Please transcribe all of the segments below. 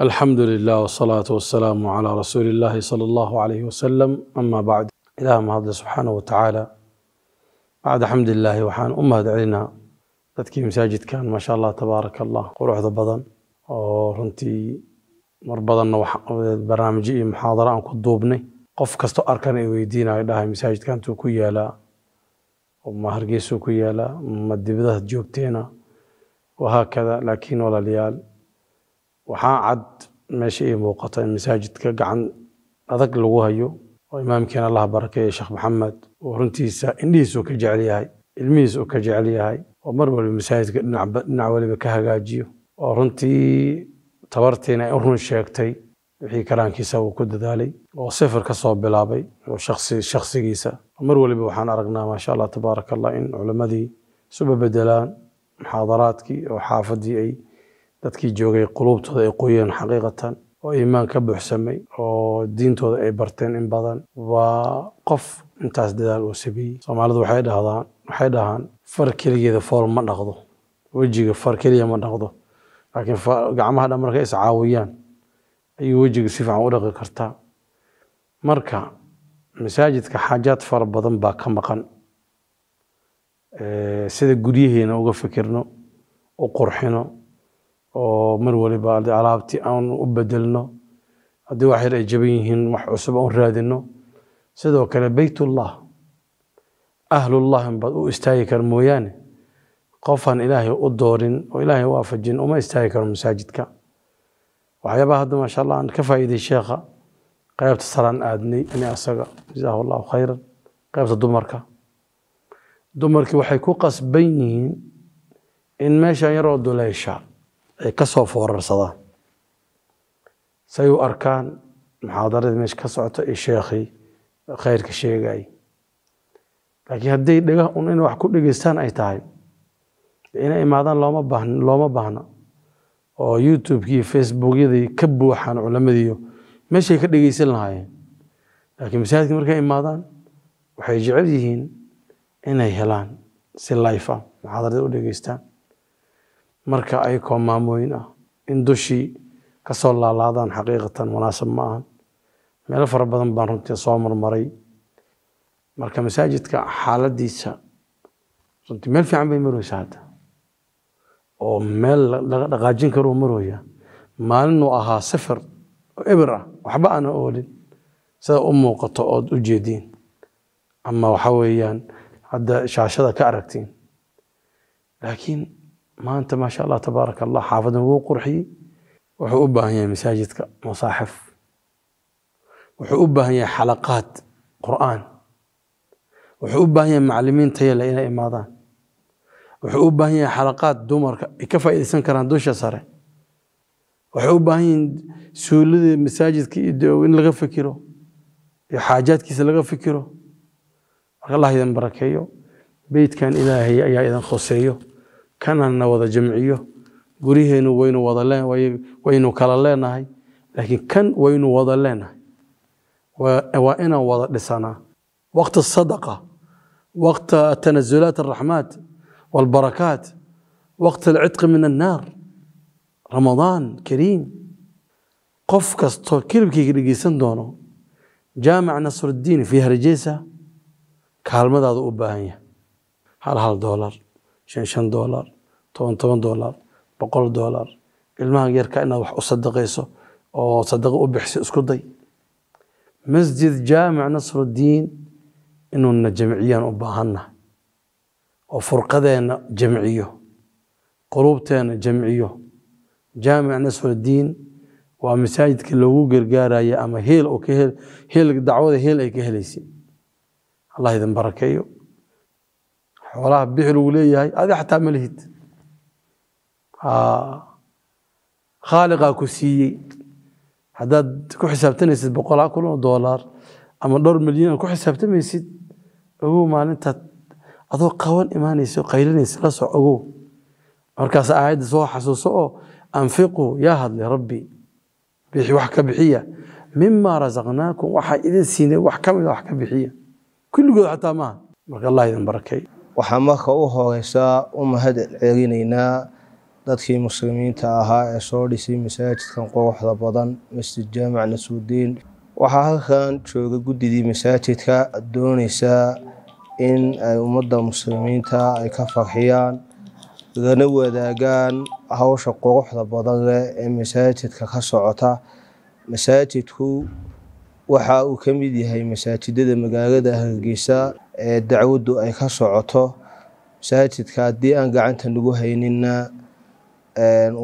الحمد لله والصلاة والسلام على رسول الله صلى الله عليه وسلم، أما بعد. Ilaah mahadle subxaanahu watacaala. Bacda xamdilaahi, waxaan u mahad celinaa dadkii masaajidkan, maasha Allah tabaaraka Allah, quruxda badan, oo runtii mar badanna barnaamijyo iyo muxaadaro aan ku duubnay. Qof kastoo arkana ay weydiinayo, dhahay: "Masaajidkan intuu ku yaalaa? Ma Hargeysuu ku yaalaa? Ma dibadaha joogteena?" Wahaakada. Laakiin walaalayaal, waxaa cad meesha ii muuqata in masaajidka gacan adag lagu hayo, oo imaamkeena, Allah barakeeye, Sheekh Maxamed, oo runtiisa indhihiisa uu ka jecel yahay, ilmihiisa uu ka jecel yahay, oo mar waliba masaajidka dhinac waliba ka hagaajiyo, oo runtii tabartiina ay u run sheegtay, wixii karaankiisa uu ku dadaalay, oo sifir ka soo bilaabay, oo shakhsigiisa. Mar waliba waxaan aragnaa, maasha Allah tabaaraka Allah, in culimmadii isuba bedelaan muxaadaraadkii, oo xaafadii ay dadkii joogay quluubtooda ay qoyeen xaqiiqatan, oo iimaan ka buuxsamay, oo diintooda ay barteen in badan. Waa qof intaas dadaal uu sameeyey. Soomaalidu waxay dhahaan far keligeeda fool ma dhaqdo, wejiga far keliya ma dhaqdo, laakiin gacmaha dhan markay iscaawiyaan ayuu wejiga si fiican u dhaqi kartaa. Marka masaajidka xaajaad fara badan baa ka maqan. Sida guryaheena uga fikirno, u qurxino, oo mar waliba alaabtii aan u bedelno, haddii wax yar ay jaban yihiin wax cusub aan u raadino, sidoo kale beytullah ahlullah baad u istaagi kar mooyaane, qofaan Ilaahay u doorin oo Ilaahay waafajin uma istaagi karo masaajidka. Waxyaabaha hadda, maasha Allah, aan ka faa'iiday sheekha, qaybta saraan aadnay ani asaga, jazaahu Allahu khayran. Qaybta dumarka, dumarkii waxay ku qasban yihiin in meeshan yaroo duleysha ay ka soo foorarsadaan, say u arkaan muxaadaradii meesha ka socota iyo sheekhii khayrka sheegay. Laakiin hadday dhega un in wax ku dhegeystaan ay tahay, inay imaadaan looma baahn, looma baahna, oo YouTube-kii iyo Facebookyadii ka buuxaan culamadiiyo meeshay ka dhegeysan lahaayeen. Laakiin masaajidka markay imaadaan, waxay jecel yihiin inay helaan si live ah muxaadarada u dhegeystaan. Marka ayakoo maamooyin ah in dushii ka soo laalaadaan xaqiiqatan munaasab ma ahan. Meelo fara badan baan runtii soo marmaray. Marka masaajidka xaaladiisa runtii meel fiican bay maraysaa hadda, oo meel laga dhaqaajin karo marooya. Maalinuu ahaa safar oo eber ah, waxba aana oolin, sida u muuqato ood u jeediin, ama waxa weeyaan hadda shaashada ka aragtiin. Laakiin maanta, maasha Allah tabaaraka Allah, xaafadan wuu qurxiyey. Wuxuu u baahan yahay masaajidka masaaxif, wuxuu u baahan yahay xalaqaad Qur'aan, wuxuu u baahan yahay macallimiin tayo leh inay imaadaan, wuxuu u baahan yahay xalaqaad dumarka ay ka faa'iidaysan karaan dusha sare, waxay u baahan yihiin suuladii masaajidka iyo in laga fikiro iyo xaajaadkiisa laga fikiro. Marka Allah idin barakeeyo. Beytkan Ilaahay ayaa idin khoseeyo, kanana wada jamciyo. Guryaheenu waynu wada waynu kala leenahay, laakiin kan waynu wada leenahay. Waa inaan wada dhisanaa. Waqti sadaqa, waqti tanazulaat araxmaat walbarakaat, waqti alcitqi min annaar, Ramadaan kariim. Qof kastoo kilibkayga dhegeysan doono, Jaamic Nasruddiin fi Hargeysa kaalmadaada u baahan yahay. Hal hal doolar, shan shan doolar, toban toban doolar, $100, ilmaha yarka inaad wax u sadaqayso oo sadaqo u bixiso isku day. Masjid Jaamic Nasruddiin inuuna jamciyaan u baahannahay, oo furqadeenna jamciyo, quluubteenna jamciyo. Jaamic Nasruddiin waa masaajidka loogu gargaaraya ama heel oo ka hel heel dacwada heel ay ka helaysay. Allah idin barakeeyo. Xoolaha bixi lagu leeyahay, adi xataa ma lihid, Khaaliqaa ku siiyey. Haddaad ku xisaabtanaysid boqolaa kun oo doolar ama dhowr milyan aad ku xisaabtamaysid, ogow maalintaad adoo qaban imaanayso, qaylinaysa, la soc, ogow. Markaas aayadda soo xasuuso oo anfiquu yaa hadlay Rabbi, bixi, wax ka bixiya, mima rasaqnaakum, waxaa idin siinay wax ka mid a wax ka bixiya, kulligood xataa maaha. Marka Allah idin barakeeyo. Waxaan marka u horeysaa u mahad celinaynaa Dadkii muslimiinta ahaa ee soo dhisay masaajidkan quruxda badan, Masjid Jaamac Nasrudiin. Waxaa halkan jooga guddidii masaajidka dooneysa in ay ummadda muslimiinta ay ka farxiyaan, lana wadaagaan hawsha quruxda badan leh ee masaajidka ka socota. Masaajidku waxa uu ka mid yahay masaajidada magaalada Hargeysa ee dacwaddu ay ka socoto. Masaajidka haddii aan gacanta lagu hayninna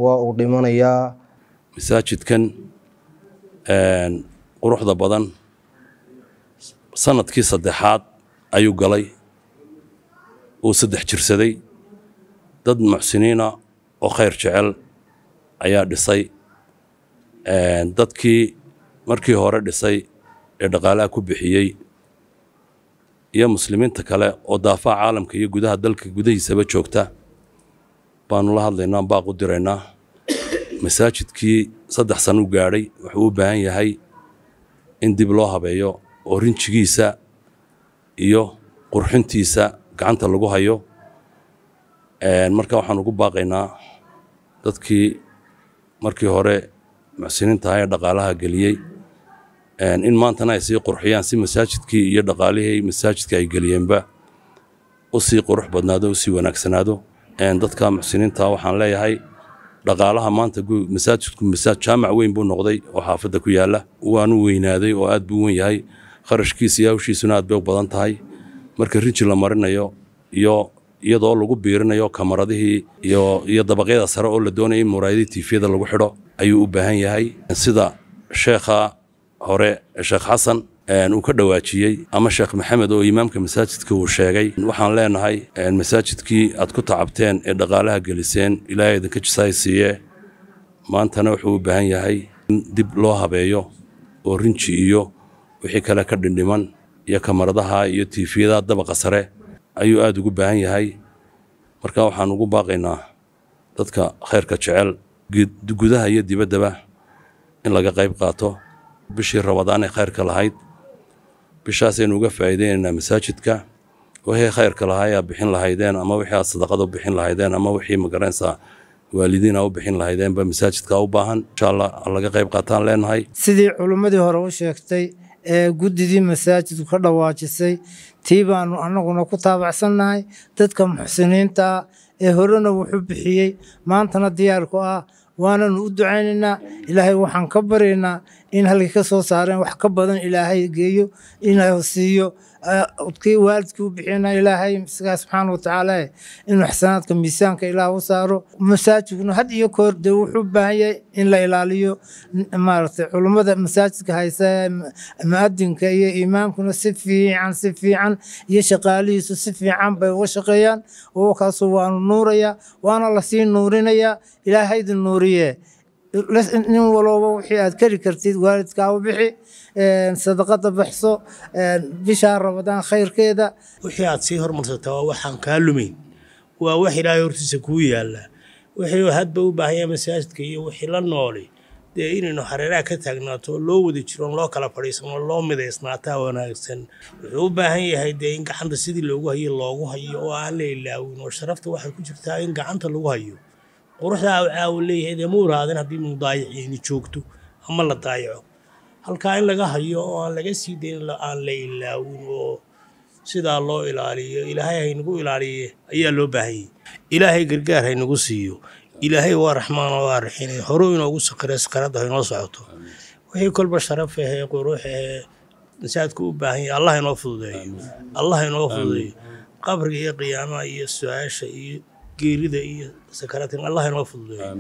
waa uu dhimanayaa. Masaajidkan quruxda badan sanadkii saddexaad ayuu galay, uu 3 jirsaday. Dad muxsiniina oo khayr jecel ayaa dhisay. Dadkii markii hore dhisay ee dhaqaalaha ku bixiyey iyo muslimiinta kale oo daafaha caalamka iyo gudaha dalka gudahiisaba joogta baanu la hadlaynaa, baaq u diraynaa. Masaajidkii 3 sano u gaadhay, wuxuu u baahan yahay in dib loo habeeyo oo rinjigiisa iyo qurxintiisa gacanta lagu hayo. Marka waxaan ugu baaqaynaa dadkii markii hore muxsiniinta ahaa ee dhaqaalaha geliyey in maantana ay sii qurxiyaan, si masaajidkii iyo dhaqaalihii masaajidka ay geliyeenba u sii qurux badnaado, u sii wanaagsanaado. Dadka muxsiniinta waxaan leeyahay, dhaqaalaha maanta masaajidku masaajid jaamac weyn buu noqday oo xaafadda ku yaalla, waanu weynaaday oo aad buu weyn yahay, kharashkiisa iyo hawshiisuna aad bay u badan tahay. Marka rinji la marinayo iyo iyadoo lagu biirinayo kamaradihii iyo dabaqyada sare oo la doonayay in muraayadihii tiifiyada lagu xidho ayuu u baahan yahay. Sida sheekha hore Sheekh Xasan uu ka dhawaajiyey ama Sheekh Maxamed oo imaamka masaajidka uu sheegay, waxaan leenahay masaajidkii aad ku tacabteen ee dhaqaalaha geliseen Ilaahay idinka jisaay siiye, maantana wuxuu u baahan yahay in dib loo habeeyo oo rinji iyo wixii kale ka dhindhiman iyo kamaradaha iyo tiifiyadaha dabaqa sare ayuu aad ugu baahan yahay. Marka waxaan ugu baaqaynaa dadka khayrka jecel gudaha iyo dibaddaba in laga qayb qaato bishii Rabadaan ee khayrka lahayd. Bishaasaynu uga faa'iideynaynaa masaajidka. Wixii khayrka lahaa ayaa bixin lahaydeen, ama wixii aad sadaqada u bixin lahaydeen, ama wixii magaranaysaa waalidiin aa u bixin lahaydeenba masaajidka u baahan, insha Allah laga qayb qaataan leenahay. Sidii culimmadii hore u sheegtay ee guddidii masaajidku ka dhawaajisay, tii baanu annaguna ku taabacsannahay. Dadka muxsiniinta ee horena wuxuu bixiyey maantana diyaarku ah waananu u ducaynaynaa. Ilaahay waxaan ka baryaynaa in halkii ka soo saareen wax ka badan Ilaahay geeyo, inuu siiyo. Kii waalidkii u bixiyana Ilaahay isagaa subxaana watacaala inuu xasanaadka miisaanka Ilaah u saaro. Masaajidkuna had iyo koor dee wuxuu u baahan yahay in la ilaaliyo. Maaragtay culummada masaajidka haysa, mu'adinka iyo imaamkuna si fiican si fiican iyo shaqaalihiisu si fiican bay uga shaqeeyaan. Oo kaasu waanu nuurayaa, waana lasii nuurinayaa. Ilaahay idin nuuriye. Nin walooba wixii aad kari kartid waalidkaa u bixi, sadaqada baxso bishaa Rabadaan khayrkeeda. Wixii aad sii hormarsataa waa waxaan kaa lumayn, waa wax Ilaahay hortiisa kuu yaalla. Wixii hadba u baahan yahay masaajidka iyo wixii la nooli dee inaynu hareeraha ka taagnaato, loo wada jiro, loo kala fadhiisano, loo midaysnaataa wanaagsan. Wuxuu u baahan yahay dee in gacanta sidii loogu hayo loogu hayo oo aan la ilaawin, oo sharafta waxay ku jirtaa in gacanta lagu hayo. Quruxdaa caawo leeyahay dee muuraadin haddii mudaayiciini joogto ama la daayaco, halkaa in laga hayo oo aan laga sii dayn, aan la ilaawin oo sidaa loo ilaaliyo, Ilaahay haynagu ilaaliye ayaa loo baahanyay. Ilaahay gargaar haynagu siiyo. Ilaahay waa raxmaan oo waa raxiin, horuu inoogu sakhira, sakhiradda haynoo socoto. Wixii kolba sharaf ahee qurux ahee masaajidku u baahan yahay Allah inoo fududeeyo, Allah inoo fududeeyo. Qabriga iyo qiyaamaha iyo su-aasha iyo geerida iyo sakaraadka Allah inoo fududeeyo.